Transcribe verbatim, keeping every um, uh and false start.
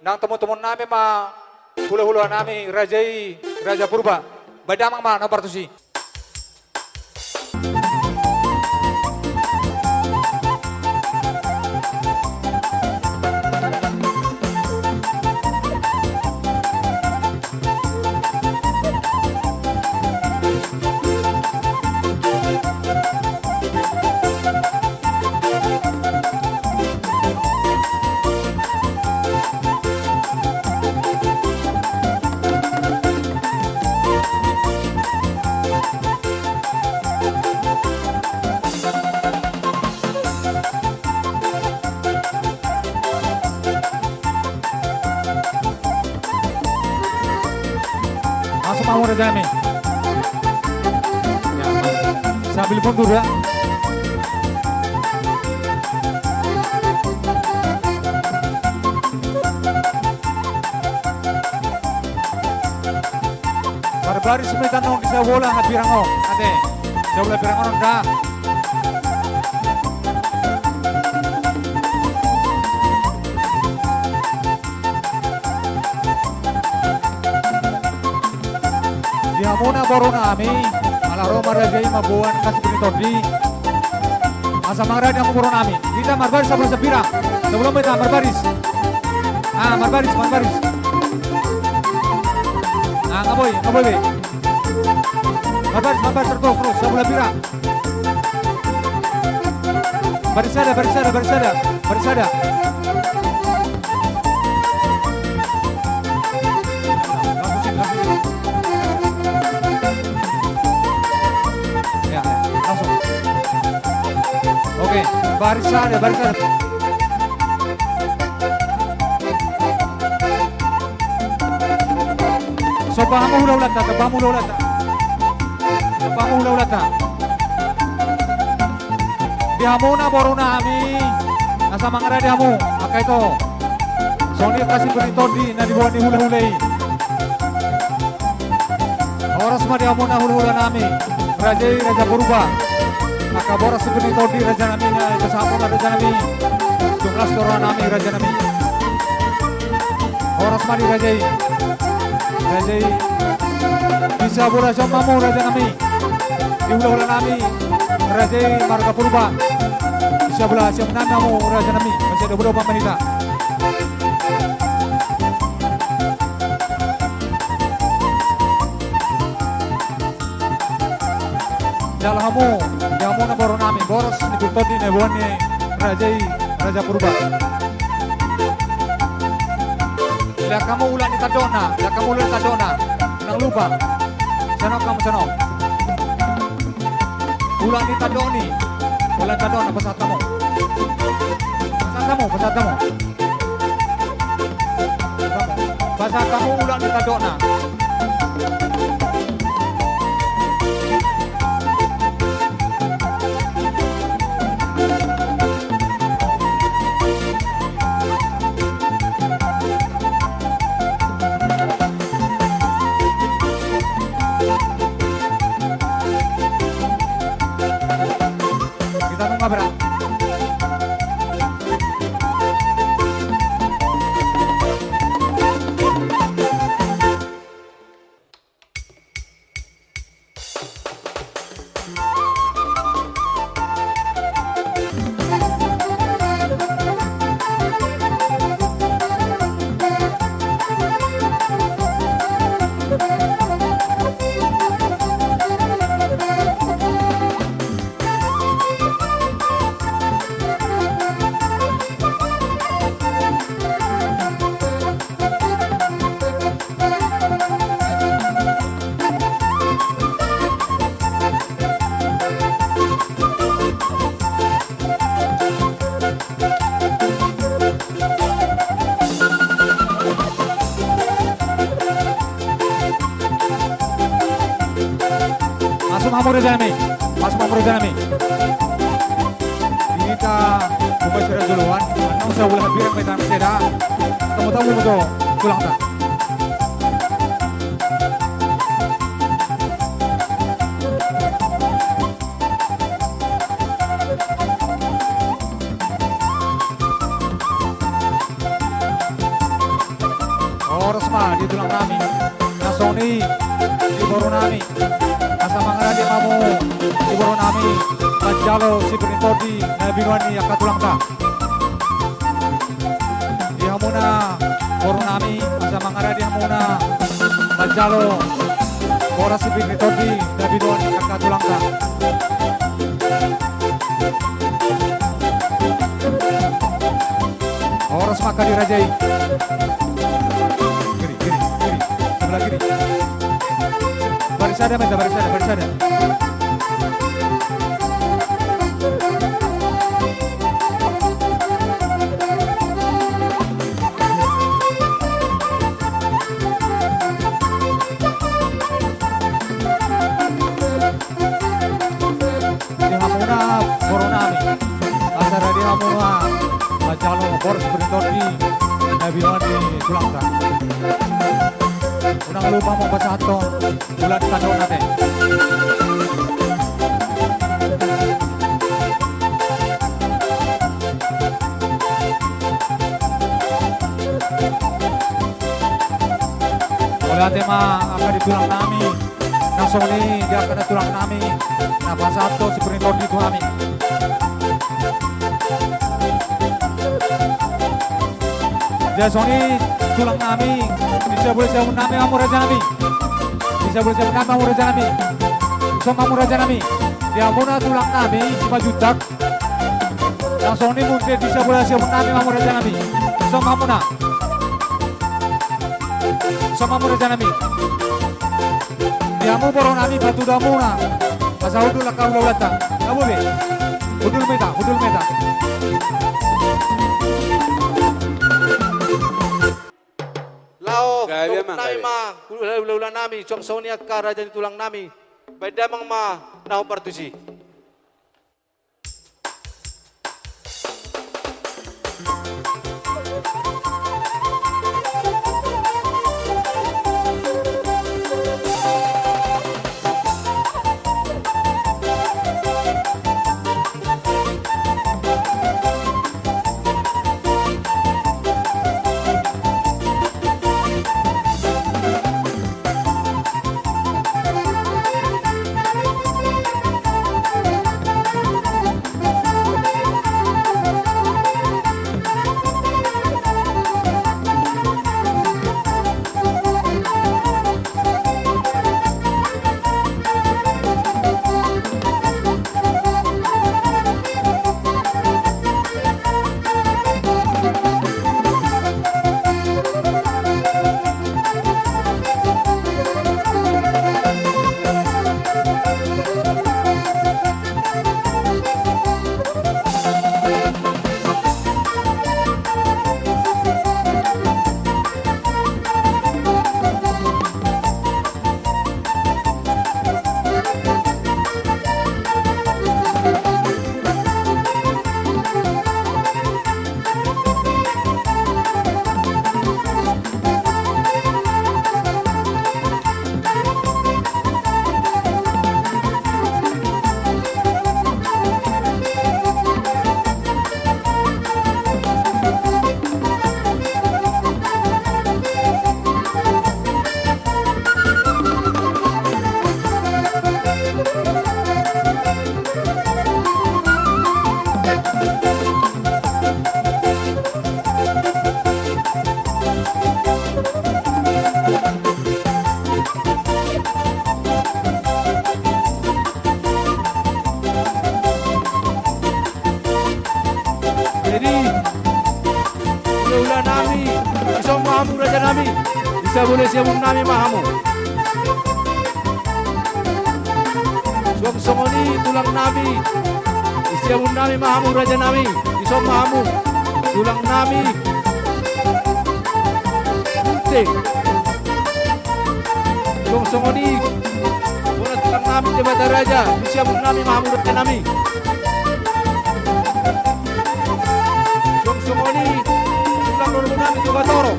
Nang tomung-tomung nami ma, hula-hula nami, raja i, Raja Purba. Baen damang ma na partusi. Masuk ma hamu raja nami. Ya, sambil mundur ya. Marbaris ma hita nong di sabola hambirang on, ate. Sabola hambirang on da. Di hamuna boru nami, ala ro ma raja i mamboan kasih bini tondi. Asa mangarade hamu boru nami. Hita marbaris sabola hambirang. Sabola ma hita marbaris. Ah, marbaris, marbaris. Ah, nga boi, nga boi be. Marbaris, marbaris, terus, terus, sabola hambirang. Baris sada, baris sada, baris sada, baris sada. Langsung, langsung. Ya, ya, langsung. Oke, baris sada, baris sada. Somba hamu hula-hulanta, somba hamu hula-hulanta. Somba hamu hula-hulanta. Di hamuna boru nami, asa mangarade hamu, angka ito. Songon i kasih bini tondi na diboan ni hula-hula i. Horas ma di hamuna hula-hula nami, raja i Raja Purba. Angka boras bini tondi raja nami na, ito sampurna raja nami. Tung las tu roha nami raja nami. Horas ma di raja i. Raja i. Di sabola sian hamu raja nami. Di hula-hula nami. Raja i marga Purba. Di sabola sian nami hamu raja nami. Masih ada berapa menit? Jala hamu, di hamuna boru nami, boras ni bini tondi na diboan ni raja i, Raja Purba. Lean hamu ulat ni tandokna, lean hamu ulat ni tandokna. Unang lupa. Sian on hamu sian on. Ulat ni tandok ni. Ulat ni tandokna, pasahat hamu. Pasahat hamu, pasahat hamu. Pasahat hamu ulat ni tandokna. Hita nunga bera. Masuk ma hamu raja nami. Masuk ma hamu raja nami. Hita buka sira duluan. Anong sa ulah bilang kita masih ada. Tamu-tamu betul. Pulang tak? tulang nami. Na songon i di boru nami, asa mangarade ma hamu di boru nami manjalo sipir ni tondi na binoan ni angka tulangta. Di hamuna boru nami, asa mangarade hamuna manjalo boras sipir ni tondi na binoan ni angka tulangta. Horas ma angka di raja i. Kiri, kiri, kiri. Sebelah kiri. Baris sada, minta baris sada, baris sada. Di hamuna boru nami, asa rade hamuna manjalo boras sipir ni tondi na binoan ni tulangta. Unang lupa hamu pasahathon bulan kandok nami. Mauliate ma angka di tulang nami. Na songon i di angka na tulang nami na pasahathon sipir ni tondi tu hami. Jadi songon i tulang nami, di sabole siamun nami ma hamu raja nami. Di sabole siamun nami ma hamu raja nami. Ison ma hamu raja nami. Di hamuna tulang nami Simanjuntak. Na songon i muse di sabole siamun nami ma hamu raja nami. Ison ma hamuna. Ison ma hamu raja nami. Di hamu boru nami patudu hamuna. Asa hundul angka hula-hulanta. Nga boi be. Hundul ma hita, hundul ma hita. Laho, gabe, gabe. Nami ma, hula-hula nami, suang songon i angka raja ni tulang nami. Baen damang ma na hombar tusi. Jadi, hula-hula nami, ison ma hamu raja nami, di sabole siamun nami ma hamu. Suang songon i tulang nami, di siamun nami ma hamu raja nami, ison ma hamu tulang nami. Ute. Suang songon i bona tulang nami Debata Raja, di siamun nami ma hamu raja nami. Suang songon i tulang lolo nami Togatoro.